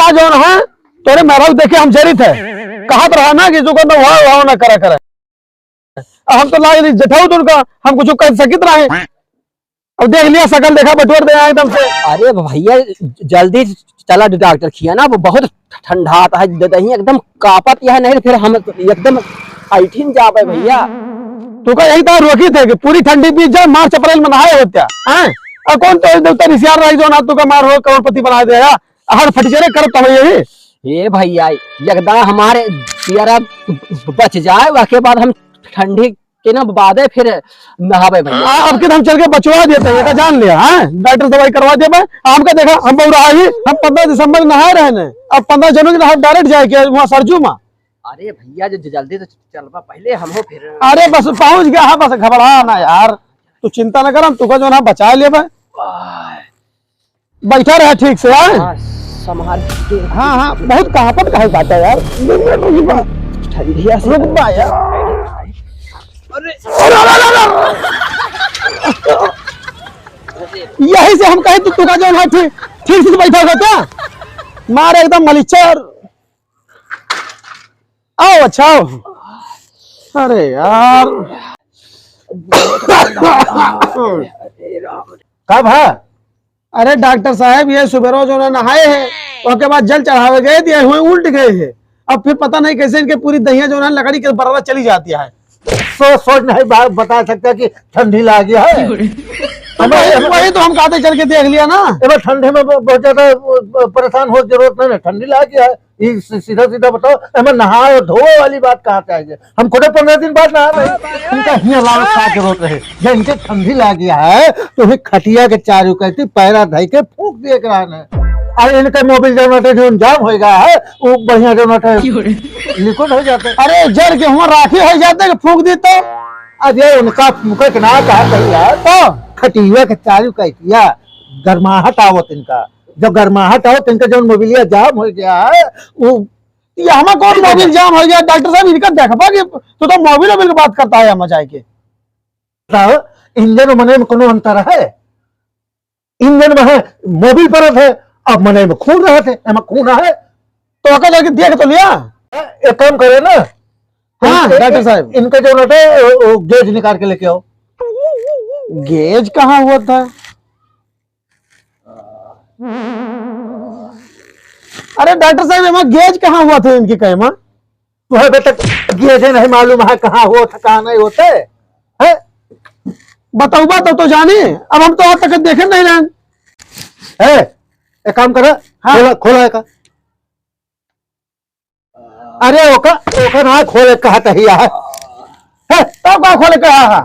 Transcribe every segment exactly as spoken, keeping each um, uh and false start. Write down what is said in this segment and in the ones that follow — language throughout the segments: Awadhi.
आज जौन है, तोरे मेहरारू देखे हम जरित है। कहत रहा ना कि जो करना हुआ, हुआ ना करा करे। अब हम तो लाग जेठाऊ तो उनका, हम कुछ कह सकित रहे। अब देख लिया, शकल देखा, बटोर दे एकदम से। अरे भैया, ज-, जल्दी चला डॉक्टर खिया ना, वो बहुत ठंडात है, द-, दही एकदम कांपत यह नहीं, फिर हम एकदम ऐठिन जाबे भैया। तू का यही तो रोकी थे कि पूरी ठंडी बीत जाए, मार्च अप्रैल में नहाए होत्या, हैं? और कौन तो देवता रिसियार रही जो ना तू का मार हो, करोड़पति बना दे यार। हर फटीचरे करत हवे यही। ए भैया, एकदम हमारे पियरा बच जाए, वहके बाद हम ठंडी के ना बादे फिर नहावे भैया। आ, अब के हम चल के बचवा देते हैं, एका जान लिया, हैं? डॉक्टर दवाई करवा देबे। हमका देखा, हम बौरा ही, हम पन्द्रह दिसंबर नहाए रहे ने, अब पन्द्रह जनवरी नहा डायरेक्ट जाए के वहाँ सरजू मा। अरे भैया, जो जल्दी तो चलबा, पहले हम हो फिर। अरे बस पहुँच गया है, बस घबरा ना यार, तू चिंता न कर, हम तुका जो ना बचा लेबे। बैठा रहा ठीक से, हाँ? हाँ, संभाल के। हाँ, हाँ, बहुत कहापत कहा जाता है यार। ठंडिया से रुक बा यार। अरे, अरे, अरे, अरे, अरे। यही से हम कहे तू, तू का जो है ठीक, ठीक से बैठा होता। मार एकदम मलिचर। आओ, अच्छा आओ। अरे यार। कब है? अरे डॉक्टर साहब, ये सुबेरो जो ना नहाए हैं, ओके बाद जल चढ़ावे गए, दिए हुए उल्ट गए हैं। अब फिर पता नहीं कैसे इनके पूरी दहिया जो ना लकड़ी के बराबर चली जाती है। सोच, सोच नहीं बा-, बता सकता कि ठंडी लागी है। तो वही, वही तो हम कहते चल के देख लिया ना। एमे ठंडी में ब-, बहुत ज्यादा, अ, परेशान हो जरूरत नहीं है, ठंडी लागी है। ई सी-, सीधा सीधा बताओ, एमे नहाए और धोवे वाली बात कहाँ से आई है? हम खुदे पन्द्रह दिन बाद नहा रहे। इनका हियाँ लावे का जरूरत रहे? जब इनके ठंडी लागी है, तो ही खटिया के चारू कहती पैरा धई के फूंक दिए के रहने। अरे इनके मोबिल जौन होते, जौन जाम हो गया है, वो बढ़िया जौन होते, क्यों रे? लिक्विड हो जाते। अरे जर के हुआ राखी हो जाते कि फूंक दी तो। अरे उनका फूंके के ना कहा कही यार, तो खटिया के चारू कहती है, गर्माहट आवत इनका। जब गर्माहट आवत इनका जौन मोबिलिया जाम हो गया है, वो ये हमार कौन मोबिल जाम हो गया? डॉक्टर साहब, इनका देखबा कि तू तो मोबिल वोबिल के बात करता है, हम जाए के। बताओ, इंजन और मनई में कोनो अंतर है? इंजन में है, मोबिल परत है, अब मनई में खून रहत है, एमा खून है। तो ओका जाके देख तो लिया। एक काम करे ना, हाँ, इन-, डॉक्टर साहब। इनका जो नट है, वो, वो गेज निकाल के लेके आओ। गेज कहाँ हुआ था? अरे डॉक्टर साहब, एमा गेज कहाँ हुआ था इनके कहे मा? तुहे बे तक गेजे नहीं मालूम है कहाँ होत है, कहाँ नहीं होत है? हैं? बतउबा तो, तो जानी, अब हम तो आज तक देखे नहीं रहन। ए, एक काम कर, हाँ। खोला, खोला एका। अरे ओका, ओका ना खोले कहत ही है। हैं? तो का खोले कहा है?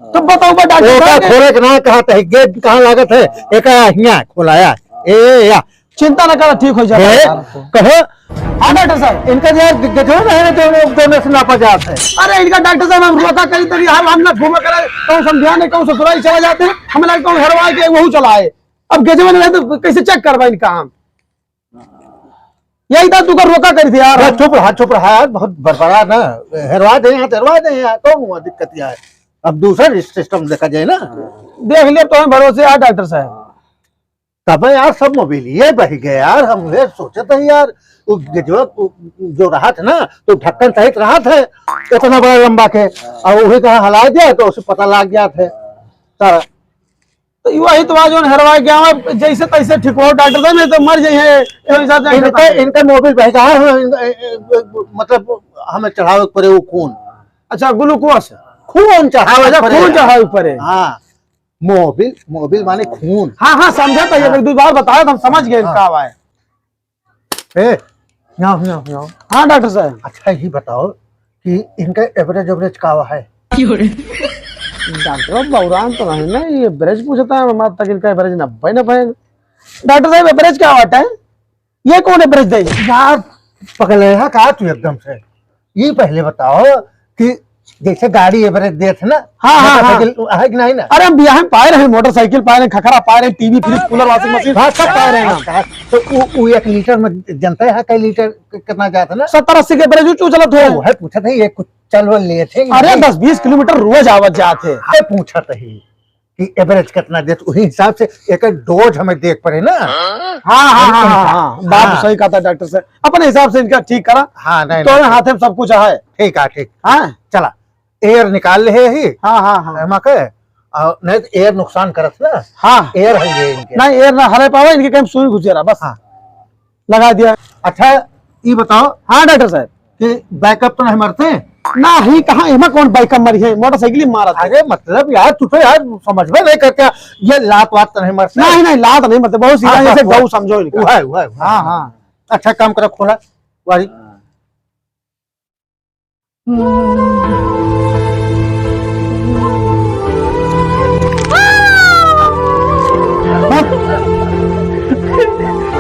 तो बतउबा डॉक्टर ओका साहब के खोले के ना कहत ही, गेट कहाँ लागत है? एका हियाँ खोलाया। ए, या। चिंता ना करा, ठीक हो जाएगा ए, यार। कहो। हाँ डॉक्टर साहब। इनका यार दि-, दिखाओ ना, ये तो दोनों से नापा जात है। अरे इनका डॉक्टर साहब हम रोका करी तो यार हम ना घूमा करे, कहूँ समझा नहीं, कहूँ ससुराल चला जाते हैं, हमें लगा कहूँ हेरवा के वहू चला आए। अब गेजवा नहीं रहे तो कैसे चेक करवा इनका हम? यही था, तू का रोका करी थी यार। अरे चुप रहा, चुप रहा यार, बहुत बड़बड़ा ना। हेरवा दे यहाँ, हेरवा दे यहाँ, कौन हुआ दिक्कत यहाँ है? अब दूसरा सिस्टम देखा जाए ना। देख लिया, तुम्हें भरोसे यार डॉक्टर साहब। तब यार सब मोबिलिये बह गए यार, हम ये सोचत है यार, वो गेजवा जो रहा था ना, तो ढक्कन सहित रहा था, इतना बड़ा लंबा के, और वही कहाँ हला दिया तो उसे पता लग गया था। तो तो वही तो आज जौन हेरवा गया है, जैसे तैसे ठीक हो डॉक्टर साहब, नहीं तो मर जाइए। इनका, इनका मोबिल बह गया है, हाँ, इन-, ए-, ए-, मतलब हमें चढ़ावे के पड़े वो खून। अच्छा, ग्लूकोज। खून चढ़ावे अच्छा, के पड़े। खून चढ़ावे के पड़े। हाँ, मोबिल, मोबिल माने खून। हाँ, हाँ, समझा तो ये हाँ। एक दो बार बताया था, हम समझ गए हाँ। का हुआ है। ए, यहाँ, यहाँ, यहाँ। हाँ डॉक्टर साहब। अच्छा ये बताओ कि इनका एवरेज, एवरेज का हुआ है? क्यों रे? डॉक्टर साहब बौरान तो नहीं ना, ये एवरेज पूछता है, हमारे तक इनका एवरेज नब्बे, नब्बे। डॉक्टर साहब एवरेज का होता है? ये कौन एवरेज दे? यार पगले है का तू एकदम से? ये पहले बताओ कि जैसे गाड़ी एवरेज देत है ना, हाँ, हाँ, हाँ। मोटरसाइकिल है कि नहीं ना? अरे हम बियाह में पाए रहे, मोटरसाइकिल पाए रहे, खखरा पाए रहे, टीवी, फ्रिज, कूलर, वॉशिंग मशीन, हाँ, सब पाए रहे ना। हाँ, तो वो, वो एक लीटर में जनता है कई लीटर क-, कितना जाता है ना? सत्तर अस्सी के एवरेज ऊंचू चलत हो। तो वह पूछत है, ये कुछ चल वल लिए थे कि अरे नहीं? दस बीस किलोमीटर रोज आवत जात है। हाँ, पूछत है। एवरेज कितना देत, वही हिसाब से एक डोज हमें देख पड़े ना। हाँ, हाँ, हाँ, हाँ, हाँ। बात तो हाँ। सही कहा था डॉक्टर साहब, अपने हिसाब से इनका ठीक करा। हाँ, नहीं, तोरे नहीं। हाथे में सब कुछ है। ठीक है, ठीक। हाँ। चला, एयर निकाल ले ही। हाँ, हाँ, हाँ। एमा के, आ, नहीं तो एयर नुकसान करत ना। हाँ। एयर है ये इनके। नहीं, एयर ना हरे पावे, इनके कहीं सुई घुसे रहा, बस। हाँ। लगा दिया। अच्छा, ये बताओ। हाँ डॉक्टर साहब। कि बैकअप तो नहीं मरते? ना ही, कहाँ, एमा कौन बैकअप मरी है, मोटरसाइकिल ही मारा था। अरे मतलब यार, तू तो यार समझ में नहीं करते, ये लात वात तो नहीं मरते? नहीं, नहीं, लात नहीं मरते, बहुत सीधा, हाँ, जैसे हाँ, गऊ समझो इनका। हुआ है, हुआ है, हुआ है। हाँ, हाँ। अच्छा काम करो, खोला वाली।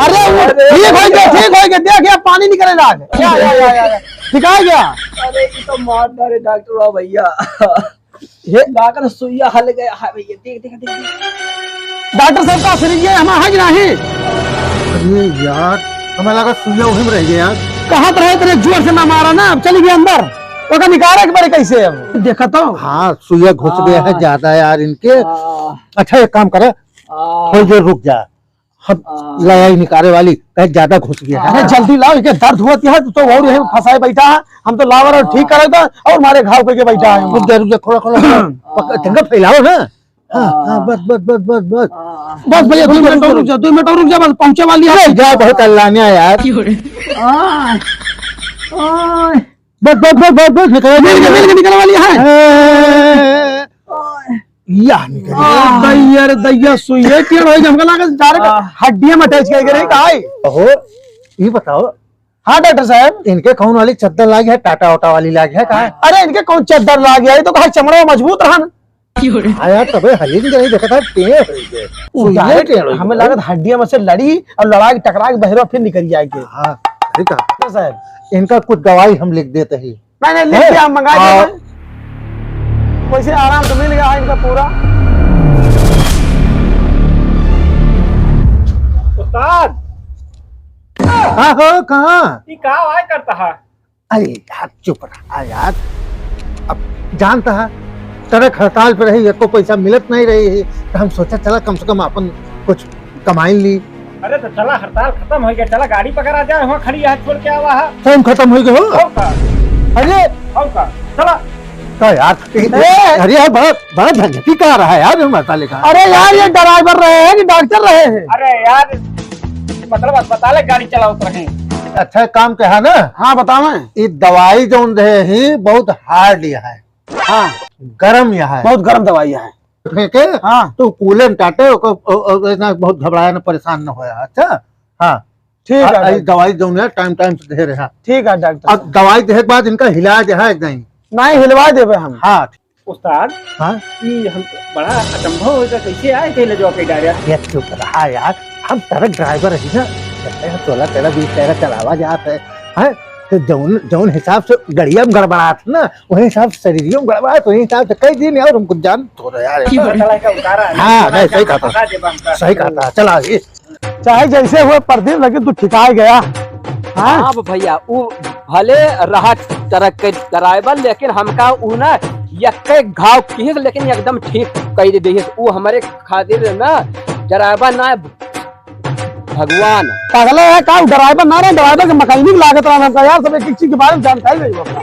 अरे वो ठीक हो गया, ठीक हो गया, देख, ये पानी निकले लाग। या, या, या, या, या। ठीक आ गया। अरे, ये तो मार डाले डॉक्टर बाबा भैया। ये डॉक्टर सुइया हल गया है भैया, देख, देख, देख, देख। डॉक्टर साहब का सिरिंज ये हमारा है कि नहीं? अरे यार, हमें लगा सुइया वहीं में रह गया यार। कहाँ पर है, इतने जोर से ना मारा ना, अब चली गई अंदर। ओका निकाले के बारे कैसे अब? देखा तो। हाँ, सुइया घुस गया है हाँ। ज्यादा यार इनके। हाँ। अच्छा, एक काम करे, हाँ। थोड़ी देर रुक जा। हम हाँ। लड़ाई निकाले वाली कहे ज्यादा घुस गया है। अरे जल्दी लाओ, इके दर्द हुआ है, तू तो और यही फंसाए बैठा है। हम तो लावर और ठीक करे था और मारे घाव करके बैठा है। रुक जा, रुक जा, थोड़ा, थोड़ा, थोड़ा। पक-, हाँ। तंगा फैलाओ ना। हाँ, हाँ, बस, बस, बस, बस, बस। हाँ। बस भैया, दो मिनट और रुक जा, दो मिनट और रुक जा, बस पहुंचे वाली है। अरे जा, बहुत अल्लाह ने यार। हाँ। हाँ। बस, बस, बस, बस, बस, निकल, मिल गया, मिल गया, निकलने वाली है। ए, या निकल गया। दैया रे दैया, सुइये टेढ़ होई, हमका लगा direct आह। हड्डियां में अटैच करके रही, का है? ओहो, ये बताओ। हाँ डॉक्टर साहब। इनके कौन वाली चद्दर लागी है, टाटा ओटा वाली लागी है, का है? अरे इनके कौन चद्दर लागी है, ये तो कहा चमड़ा मजबूत रहा ना। हाँ यार, तबे हलीन के नहीं देखा था, टेढ़ हो गए। वो सुइये direct टेढ़ हो हमें गए। लागत हड्डियां में से लड़ी और लड़ा के टकरा के बहरवा फिर निकल जाए के। हाँ, सही कहा। डॉक्टर साहब। इनका कुछ दवाई हम लिख देते ही। नहीं, नहीं, लिख हैं? दिया, हम मंगा दिया हाँ। भाई। वैसे आराम तो मिल गया है इनका पूरा। उस्ताद। हाँ हो, कहाँ? ई का आवाज करता है? अरे यार, चुप रहा यार। अब जानता है, सड़क हड़ताल पे रही, एको पैसा मिलत नहीं रही है, तो हम सोचा चला कम से कम अपन कुछ कमाई ली। अरे तो चला, हड़ताल खतम हो गया, चला गाड़ी पकड़ा जाए, वहाँ खड़ी है, छोड़ के आवा है। टाइम खतम हो गया हो? और का? अरे! और का? चला। का यार? ए! अरे यार, बड़ा, बड़ा झंझटी का रहा है यार, हड़ताल का। अरे यार, ये ड्राइवर रहे हैं कि डॉक्टर रहे हैं? अरे यार, मतलब अस्पताल गाड़ी चलावत रहे। अच्छा काम क्या है ना? हाँ, बतावा। ये दवाई जौन रहे ही बहुत हार्ड लिया है। हाँ। गरम यहाँ है। बहुत गरम दवाई है। फेंके, हाँ। तो कूलेंट आटे, ओको, ओ, ओ, इतना बहुत घबराया ना, परेशान ना होया। अच्छा, हाँ। ठीक है, आ, आ, डॉक्टर। दवाई जौन है, टाइम, टाइम से दे रहा। ठीक है, डॉक्टर अब साहब। दवाई देहे के बाद इनका हिला दे, हाँ, एक दाई। नहीं, हिलवा देबे हम। हाँ। उस्ताद, हाँ? ई हम बड़ा अचंभव हो गया, कैसे आए थे ले जाके डायरेक्ट? ये चुप रहा यार, हम ट्रक ड्राइवर है ना, चलते हैं, सोलह, तेरह, बीस, तेरह चलावा जात है, हैं? तो जौन, जौन हिसाब से गड़िया में गड़बड़ात ना, वही हिसाब से शरीरियों में गड़बड़ात, वही हिसाब से कई दिन और हमको जान थोड़ा यार। की पता है, उतारा है। हाँ, नहीं, सही कहा था। पकड़ा दे बंदा। सही कहा था। चला, ये चाहे जैसे हुए परदीप, लेकिन तू ठिकाए गया। हाँ? हाँ भैया, उ भले रहा ट्रक के ड्राइवर, लेकिन हमका उ ना यक्के घाव किहिस, लेकिन एकदम ठीक कइ दे दिहिस। उ हमरे खातिर ना ड्राइवर ना, भगवान। पगला है का? उ ड्राइवर ना रहे, ड्राइवर के मैकेनिक लागत रहा हमका यार, सब एक एक चीज के बारे में जानकारी नहीं होता।